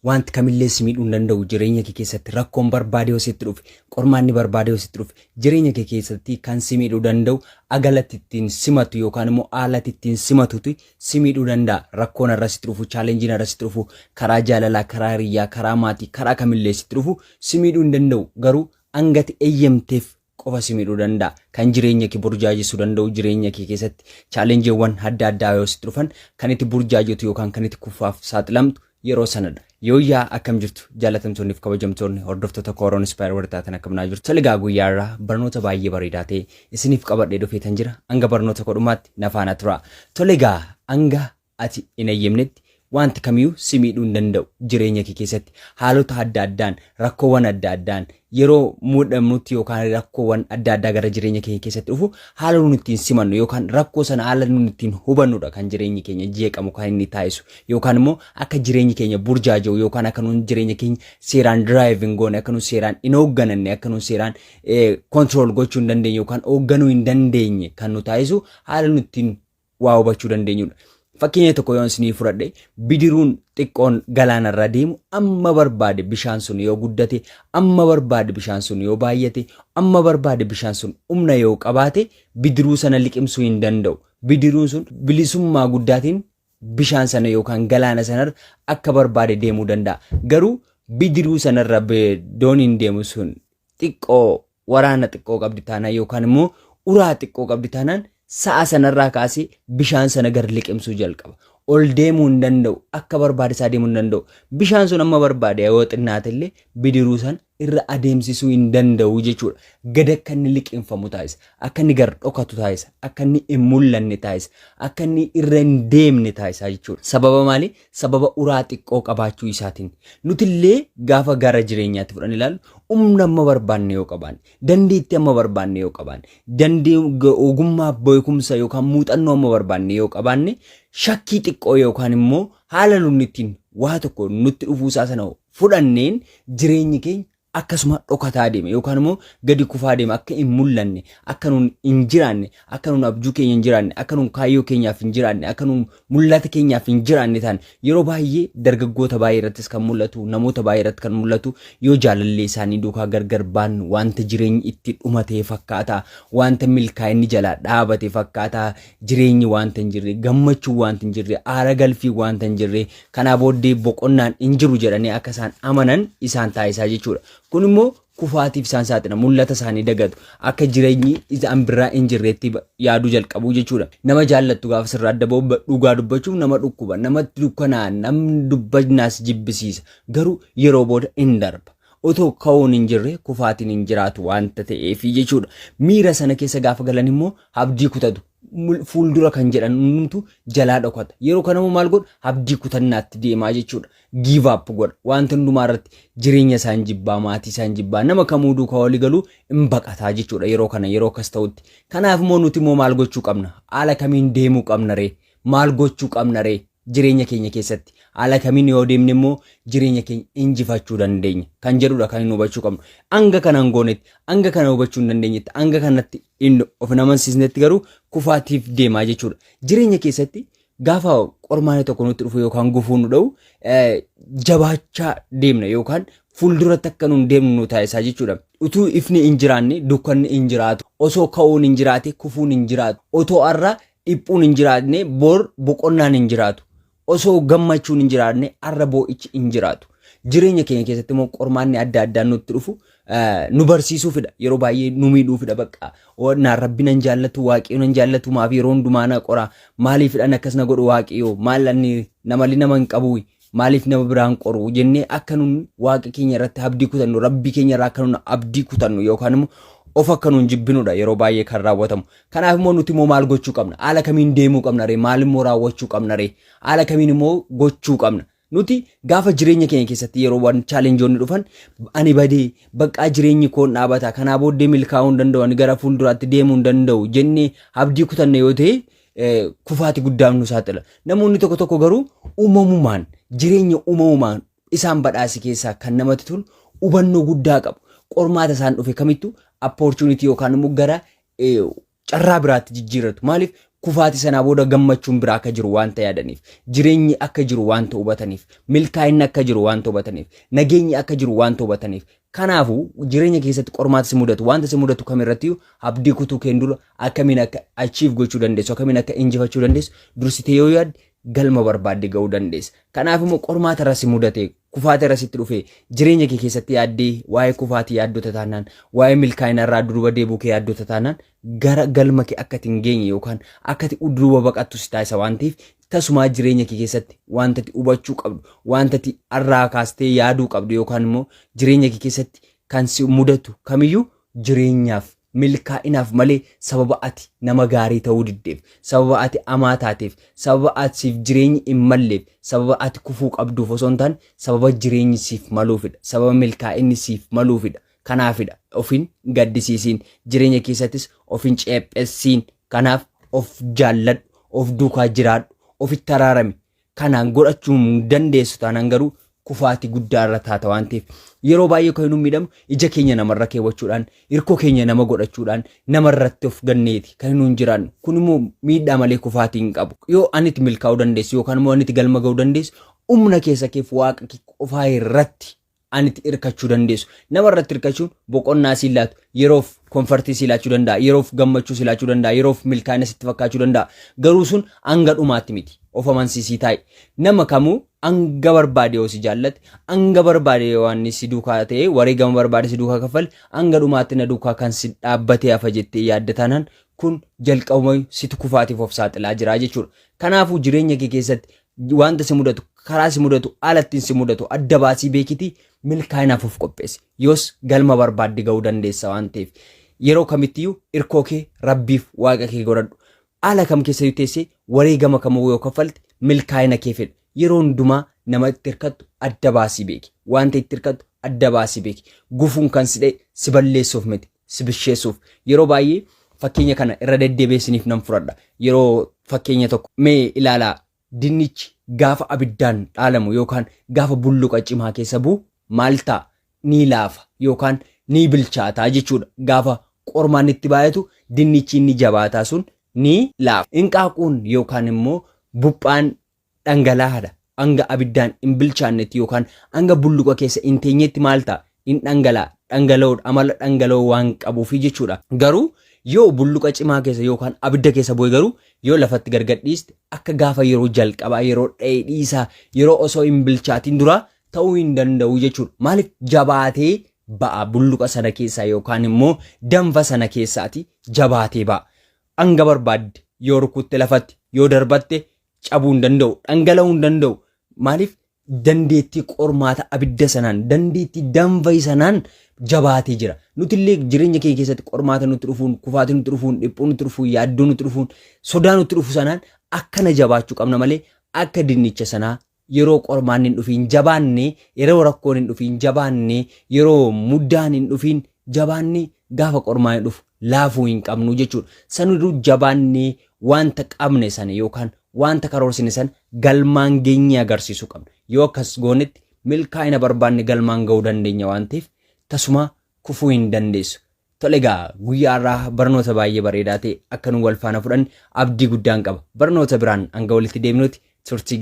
Wanti kamillee si miidhuu hin danda'u. Jireenya kee keessatti rakkoon barbaade yoo sitti dhufe, qormaanni barbaade yoo sitti dhufe, jireenya kee keessatti kan si miidhuu danda'u agalatti ittiin simatu yookaan immoo haalatti ittiin simatutu si miidhuu danda'a. Rakkoon har'a sitti dhufu, chaalenjiin har'a sitti dhufu, karaa jaalalaa, karaa hiriyyaa, karaa maatii, karaa kamillee sitti dhufu si miidhuu hin danda'u. Garuu hangati eeyyamteef qofa si miidhuu danda'a. Kan jireenya kee burjaajessuu danda'u, jireenya kee keessatti chaalenjiiwwan adda addaa yoo sitti dhufan kan itti burjaajotu yookaan kan itti kufaaf saaxilamtu yeroo sanadha. Yooyyaa, akkam jirtu jaalatamtoonni fi kabajamtoonni hordoftoota Kooroon Inspire warri taatan, akkam naa jirtu? Tole egaa, guyyaa irraa barnoota baay'ee bareedaa ta'e isiniif qabadhee dhufeetan jira. Hanga barnoota kodhumaatti na faana tura. Tole egaa, hanga ati hin eeyyamnetti wanti kamiyyuu si miidhuu hin danda'u. Jireenya kee keessatti haalota adda addaan, rakkoowwan adda addaan yeroo muudamnutti yookaan rakkoowwan adda addaa gara jireenya keenya keessatti dhufu haala nuti ittiin simannu yookaan rakkoo sana haala nuti ittiin hubannudha kan jireenyi keenya jeeqamu kan inni taasisu, yookaan immoo akka jireenyi keenya burjaaja'u, yookaan akka nuti jireenya keenya seeraan driving goone, akka nuti seeraan hin hooggananne, akka nuti seeraan control gochuu hin dandeenye yookaan hoogganuu hin dandeenye kan nu taasisu haala nuti ittiin waa hubachuu dandeenyudha. Fakkeenya tokko yoon isinii fudhadhe, bidiruun xiqqoon galaanarra deemu amma barbaade bishaan sun yoo guddate, amma barbaade bishaan sun yoo baay'ate, amma barbaade bishaan sun humna yoo qabaate, bidiruu sana liqimsuu hin danda'u. Bidiruun sun bilisummaa guddaatiin bishaan sana yookaan galaana sanarra akka barbaade deemuu danda'a. Garuu bidiruu sanarra dooniin deemu sun xiqqoo waraana xiqqoo qabdi taanaan yookaan immoo uraa xiqqoo qabdi taanaan, sa'a sanarraa kaasee bishaan sana gar liqimsuu jalqaba. Ol deemuu hin danda'u. Akka barbaade isaa deemuu hin danda'u. Bishaan sun amma barbaade yoo xinnaate illee bidiruu sana irra adeemsisuu hin danda'u jechuudha. Gad akka inni liqimfamu taasisa. Akka inni gar dhokatu taasisa. Akka inni hin mul'anne taasisa. Akka inni irra hin deemne taasisa jechuudha. Sababa maali? Sababa uraa xiqqoo qabaachuu isaatiin. Nutillee gaafa gara jireenyaatti fudhan ilaallu, humna amma barbaanne yoo qabaanne, dandeettii amma barbaanne yoo qabaanne, ogummaa, beekumsa yookaan muuxannoo amma barbaanne yoo qabaanne, shakkii xiqqoo yookaan immoo haala nunni ittiin waa tokko nutti dhufuusaa sana fudhanneen jireenyi keenya akkasuma dhokataa deema yookaan immoo gadi kufaa deema. Akka hin mul'anne, akka nun hin jiraanne, akka nun abjuu keenya hin jiraanne, akka nun kaayyoo keenyaaf hin jiraanne, akka nun mul'ata keenyaaf hin jiraanne ta'an. Yeroo baay'ee dargaggoota baay'ee irrattis kan mul'atu, namoota baay'ee irratti kan mul'atu, yoo jaalallee isaanii duukaa gargar baan wanta jireenyi itti dhumatee fakkaata, wanta milkaa'inni jalaa dhaabate fakkaata, jireenyi wanta hin jirre, gammachuu wanta hin jirre, aara galfii wanta hin jirre, kanaa booddee boqonnaan hin jiru jedhanii akka isaan amanan isaan taasisaa jechuudha. Kun immoo kufaatiif isaan saaxila. Mul'ata isaanii dagatu. Akka jireenyi isaan biraa hin jirreetti yaaduu jalqabu jechuudha. Nama jaallattu gaafa sirraa adda ba'u dhugaa dubbachuuf nama dhukkuba. Namatti dukkanaa, namni dubbannaas jibbisiisa. Garuu yeroo booda hin darba. Otoo ka'uun hin jirre kufaatiin hin jiraatu waanta ta'eefi jechuudha. Miira sana keessa gaafa galan immoo abdii kutatu. Fuuldura kan jedhan hundumtu jalaa dhokata. Yeroo kana immoo maal godhu? Abdii kutannaatti deemaa jechuudha. Give up godha. Wanta hundumaa irratti jireenya isaan jibbaa, maatii isaan jibbaa, nama kamuu duukaa walii galuu hin baqataa jechuudha yeroo kana, yeroo akkas ta'utti. Kanaaf immoo nuti immoo maal gochuu qabna? Haala kamiin deemuu qabna ree? Maal gochuu qabna ree? Jireenya keenya keessatti haala kamiin yoo deemne immoo jireenya keenya injifachuu dandeenya kan jedhudha kan hin hubachuu qabnu. Hanga kana hin goonetti, hanga kana hubachuu hin dandeenyetti, hanga kanatti hin of hin amansiisnetti garuu kufaatiif deemaa jechuudha. Jireenya keessatti gaafa qormaanni tokko nutti dhufu yookaan gufuu nu dha'u jabaachaa deemna yookaan fuulduratti akka nun deemnu nu taasisaa jechuudha. Utuu ifni hin jiraanne dukkanni hin jiraatu. Osoo ka'uun hin jiraate kufuun hin jiraatu. Otoo har'a dhiphuun hin jiraanne bor boqonnaan hin jiraatu. Osoo gammachuun hin jiraanne har'a boo'ichi hin jiraatu. Jireenya keenya keessatti immoo qormaanni adda addaa nutti dhufu nu barsiisuufidha. Yeroo baay'ee nu miidhuufidha bakka. Naan rabbi nan jaallatu, waaqayyo nan jaallatu, maaf yeroo hundumaa na qora, maaliifidhaan akkas na godhu waaqayyo, maal anni namali nama hin qabu, maaliif nama biraan qoru jennee akka nun waaqa keenya irratti abdii kutannu, rabbii keenya irraa akka nun abdii kutannu yookaan immoo of akka nun jibbinudha yeroo baay'ee kan raawwatamu. Kanaaf immoo nuti immoo maal gochuu qabna? Haala kamiin deemuu qabna ree? Maal immoo raawwachuu qabna ree? Haala kamiin immoo gochuu qabna? Nuti gaafa jireenya keenya keessatti yeroo waan chaalenjoonni dhufan, ani badee baqqaa, jireenyi koon dhaabata, kanaa booddee milkaa'uu hin danda'u, ani gara fuulduraatti deemuu hin danda'u jennee abdii kutanne yoo ta'e, kufaati guddaaf nu saaxila. Namoonni tokko tokko garuu uumamumaan jireenya uumamumaan isaan badhaase keessaa kan namatti tolu hubannoo guddaa qabu. Qormaata isaan dhufe kamittuu opportunity yookaan immoo gara carraa biraatti jijjiirratu. Maaliif? Kufaatii sanaa booda gammachuun biraa akka jiru waanta yaadaniif, jireenyi akka jiru waanta hubataniif, milkaa'inni akka jiru waanta hubataniif, nageenyi akka jiru waanta hubataniif. Kanaafuu jireenya keessatti qormaata si mudatu, wanta si mudatu kamirrattiyyuu abdii kutuu keen dura akkamiin akka achieve gochuu dandeessu, akkamiin akka injifachuu dandeessu dursitee yoo yaadde galma barbaadde ga'uu dandeessa. Kanaaf immoo qormaata irra si mudate, kufaatii irra sitti dhufe, jireenya kee keessatti yaaddee waa'ee kufaatii yaaddota taanaan, waa'ee milkaa'ina irraa duuba deebi'uu kee yaaddota taanaan gara galma kee akka ati hin geenye yookaan akka ati duuba baqattu si taasisa waan ta'eef tasumaa jireenya kee keessatti wanta ati hubachuu qabdu, wanta ati har'aa kaastee yaaduu qabdu yookaan immoo jireenya kee keessatti kan si mudatu kamiyyuu jireenyaaf milkaa'inaaf malee sababa ati nama gaarii ta'uu diddeef, sababa ati amaa taateef, sababa ati siif jireenyi hin malleef, sababa ati kufuu qabduuf osoo hin taane sababa jireenyi siif maluufidha, sababa milkaa'inni siif maluufidha. Kanaafidha of hin gaddisiisiin, jireenya keessattis of hin ceephessiin. Kanaaf of jaalladhu, of duukaa jiraadhu, ofitti araarami. Kanaan godhachuu hin dandeessu taanaan garuu kufaatii guddaa irra taata waan ta'eef yeroo baay'ee kan nu miidhamu ija keenya namarra keewwachuudhaan, hirkoo keenya nama godhachuudhaan namarratti of ganneeti kan nuun jiraannu. Kun immoo miidhaa malee kufaatii hin qabu. Yoo aniti milkaa'uu dandeessu yookaan immoo aniti galma ga'uu dandeessu humna keessa keef waaqa kee qofaa irratti aniti hirkachuu dandeessu. Nama irratti hirkachuun boqonnaa siin laatu, yeroof komfartii sii laachuu danda'a, yeroof gammachuu sii laachuu danda'a, yeroof milkaa'ina sitti fakkaachuu danda'a. Garuu sun hanga dhumaatti miti. Of amansiisii taa'i. Nama kamuu hanga barbaade yoo si jaallate, hanga barbaade yoo inni si duukaa ta'e, wareegama barbaade si duukaa kaffale, hanga dhumaatti na duukaa kan si dhaabbatee hafa jettee yaadda taanaan kun jalqabuma situ kufaatiif of saaxilaa jira jechuudha. Kanaafuu jireenya kee keessatti wanta si mudatu, karaa si mudatu, haala ittiin si mudatu adda baasii beekitii milkaa'inaaf of qopheessi. Yoos galma barbaadde ga'uu dandeessa waan ta'eef. Yeroo kamittiyyuu irkoo kee Rabbiif Waaqa kee godhadhu. Haala kam keessayyuu teessee wareegama kamuu yoo kaffalte milkaa'ina kee fedha. Yeroo hundumaa nama itti hirkattu adda baasii beeki. Wanta itti hirkattu adda baasii beeki. Gufuun kan si dha'e si balleessuuf miti, si bisheessuuf. Yeroo baay'ee fakkeenya kana irra deddeebi'ee isiniif nan fudhadha. Yeroo fakkeenya tokko mee ilaalaa, dinnichi gaafa abiddaan dhaalamu yookaan gaafa bulluqa cimaa keessa bu'u maal ta'a? Ni laafa yookaan ni bilchaataa jechuudha. Gaafa qormaan itti baay'atu dinnichi inni jabaataa sun ni laafa. Inqaaquun yookaan immoo buphaan dhangala'aadha. Hanga abiddaan hin bilchaannetti yookaan hanga bulluqa keessa hin teenyetti maal ta'a? Hin dhangala'a. Dhangala'oodha. Amala dhangala'oo waan qabuufi jechuudha. Garuu yoo bulluqa cimaa keessa yookaan abidda keessa bu'e garuu yoo lafatti gargadhiiste akka gaafa yeroo jalqabaa yeroo dheedhiisaa yeroo osoo hin bilchaatin duraa ta'uu hin danda'u jechuudha. Maaliif jabaatee ba'a bulluqa sana keessaa yookaan immoo danfa sana keessaati jabaatee ba'a. Hanga barbaadde yoo rukutte lafatti yoo darbatte cabuu hin danda'u, dhangala'uu hin danda'u. Maaliif dandeettii qormaata abidda sanaan, dandeettii danfa sanaan jabaatee jira. Nuti illee jireenya keenya keessatti qormaata nutti dhufuun, kufaatii nutti dhufuun, dhiphuu nutti dhufuun, yaaddoo nutti dhufuun, sodaa nutti dhufu sanaan akkana jabaachuu qabna malee akka dinnicha sanaa yeroo qormaanni hin dhufiin jabaanne, yeroo rakkoon hin dhufiin jabaanne, yeroo muddaan hin dhufiin jabaanne gaafa qormaanni dhufu laafuu hin qabnu jechuudha. Saniruu jabaannee wanta qabne sana yookaan wanta karoorsine sana galmaan geenyee agarsiisuu qabna. Yoo akkas goonetti milkaa'ina barbaanne galmaan ga'uu dandeenya waan ta'eef tasumaa kufuu hin dandeessu. Tole egaa guyyaa har'aa barnoota baay'ee bareedaa ta'e akka nu wal faana fudhanne abdii guddaan qaba. Barnoota biraan hanga walitti deemnuti turtii.